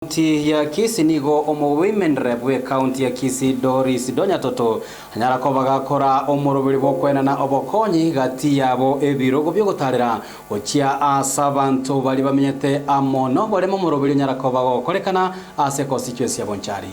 Ekaunti ya Kisii nigo omowomen rep bw'ekaunti ya Kisii Doris Donyatoto anyara koba gakora omoroberi bw'okoenana obokonyi gati yabo ebirogo biogotarera gochia ase abanto baria bamenyete amo noboremo omoroberi onyara koba gokorekana ase constituency ya Bonchari.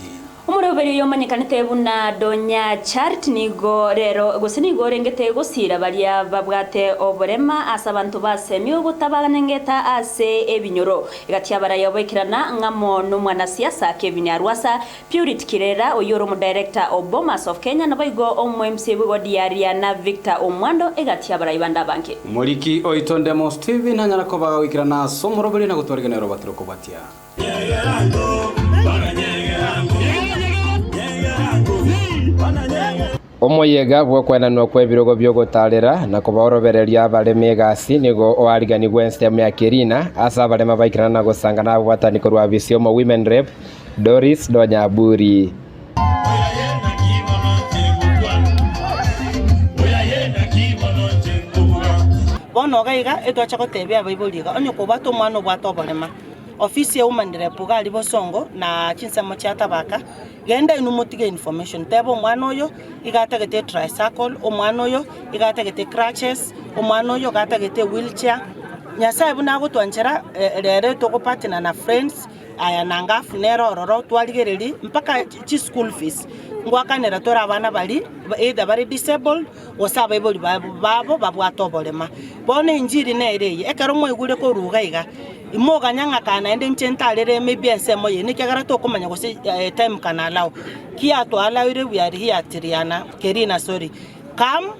Omoroberi oyo omanyekanete buna Donya Charity nigo rero gose nigo orengete gosiira baria babwate oborema ase abanto basemigwe gotabanengeta ase ebinyoro. Egati y'abarai oboikerana ng'amo nomwanasiasa Kevin Arwasa, Purity Kirera oyio ore omodirector o Bomas of Kenya naboigo omo-MC bw'ewodi ya Riana Victor Omwando egati y'abarai bande abange. Omoriki oito Ndemo Stephen anyare koba gagoikerana ase omoroberi na gotwarigia nere obatire okobwatia. Omoyega bw'okwenanwa kw'ebirogo bi'ogotaarera na kobaorobereria abaremi egasi nigo oariganigwe ensemo ya Kerina ase abaremi abaikerana na gosanga nabobwatani korwa afisi y'omo Women Rep Doris Donya Aburi. Bono iga iga etwacha gotebia abaibori iga, onye kobwate omwana obwate oborema, ofisi ya woman rep iga aria bosongo na chinsemo chia tabaka, genda inwe motige information, teba omwana oyo iga atagete etricycle, omwana oyo iga atagete crutches, omwana oyo iga atagete ewheelchair. Nyasaye buna agotwanchera rero togopartner na friends. Aya nangafu nere ororo twarigererie mpaka chi school fees ngwakanera tore abana baria either bare disabled gose abaibori babo babwate oborema. Bono enchiri nere eye, ekero mwaigure korwa iga iga, imoganya ng'a kaa naende inche ntarere maybe ensemo eye ekiagera tokomanya gose time can allow. Ki yatwa allow-ire we are here at Riana, Kerina sorry, come.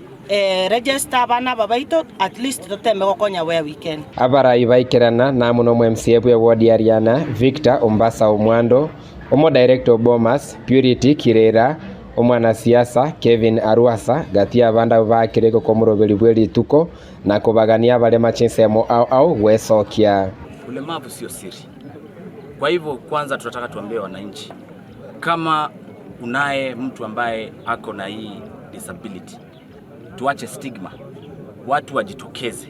Register abana aba baito at least toteme gokonya where we can. Abarai baikerana namo nomo MCA bwe ward ya Riana, Victor Ombasa Omwando, omo director o Bomas, Purity Kirera, omwanasiasa Kevin Arwasa, gati y'abande abwo baakire igoko omoroberi bwe rituko na kobagania abarema chinsemo ao ao gwesokia. Ulemavu sio siri. Kwa hivyo kwanza tunataka tuambie wananchi kama unaye mtu ambaye ako na hii disability, tuache stigma, watu wajitokeze,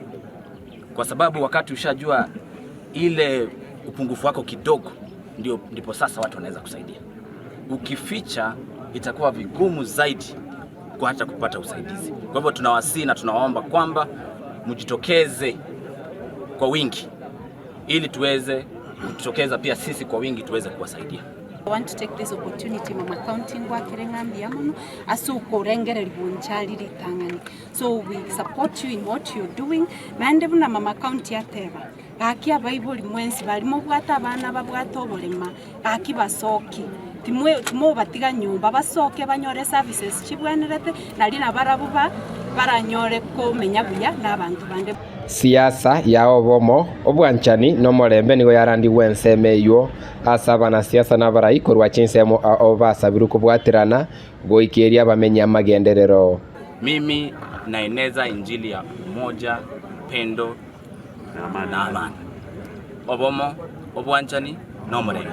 kwa sababu wakati ushajua ile upungufu wako kidogo, ndio ndipo sasa watu wanaweza kusaidia. Ukificha itakuwa vigumu zaidi kwa hata kupata usaidizi. Kwa hivyo tunawasihi na tunawaomba kwamba mjitokeze kwa wingi ili tuweze kujitokeza pia sisi kwa wingi tuweze kuwasaidia. I want to take this opportunity mama county ngwakere ng'a mbuya mono ase okorengereria bonchari ritang'ani so we support you in what you're doing naende buna mama county ateba gaki abaibori mwensi baria mobwate abana babwate oborema gaki basoki timwe timobatiga nyomba basoke banyore services chibwenerete nari nabarabwo ba baranyore komenya buya na abanto bande. Siasa ya obomo, obwanchani, na omorembe nigo yarandigwe ensemo eyio ase abanasiasa na abarai korwa chinsemo ao basabirwe kobwaterana goikeria abamenyi amagenderero. Mimi naeneza injili ya umoja, upendo na amani. Obomo, obwanchani na omorembe.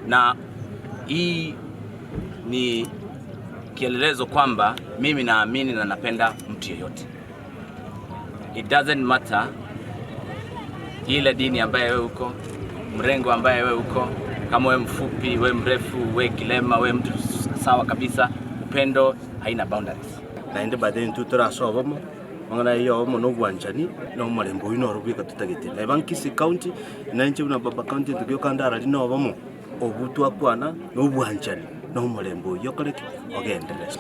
Na hii ni kielelezo kwamba mimi naamini na napenda mtu yeyote. It doesn't matter ile dini ambaye wewe uko, mrengo ambaye wewe uko, kama wewe mfupi, wewe mrefu, wewe kilema, wewe mtu sawa kabisa, upendo haina boundaries. Naende by the way intwe tore ase obomo, amang'ana ayio obomo na obwanchani, na omorembe oyio noro bweka totagete. Neba Kisii County, na inche buna baba county ntogioka ndarari na obomo, obwo twakwana, na obwanchani, na omorembe oyio okore ki? Ogenderere.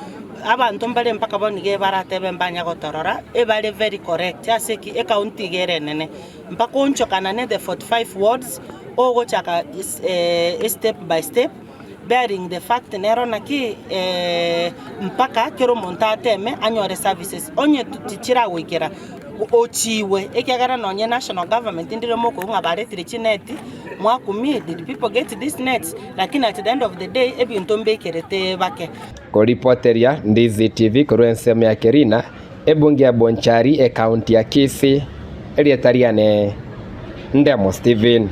Abanto mbare mpaka bono iga ebaratebe mbanya gotorora, ebare very correct ase ki? Ecounty iga ere enene, mpaka oonchokana ne the 45 wards, ogochaka step by step, bearing the fact nero naki mpaka kera omonto ateme anyore services, onye tichiragoikera ochiwe ekiagera nonye national government ndire mokoigwa ng'a baretire chineti, mwakumia did people get these nets? Lakini at the end of the day ebinto mbekerete bake. Koripoteria Ndizi TV korwa ensemo ya Kerina, ebunge ya Bonchari, ekaunti ya Kisii, erieta riane Ndemo Stephen.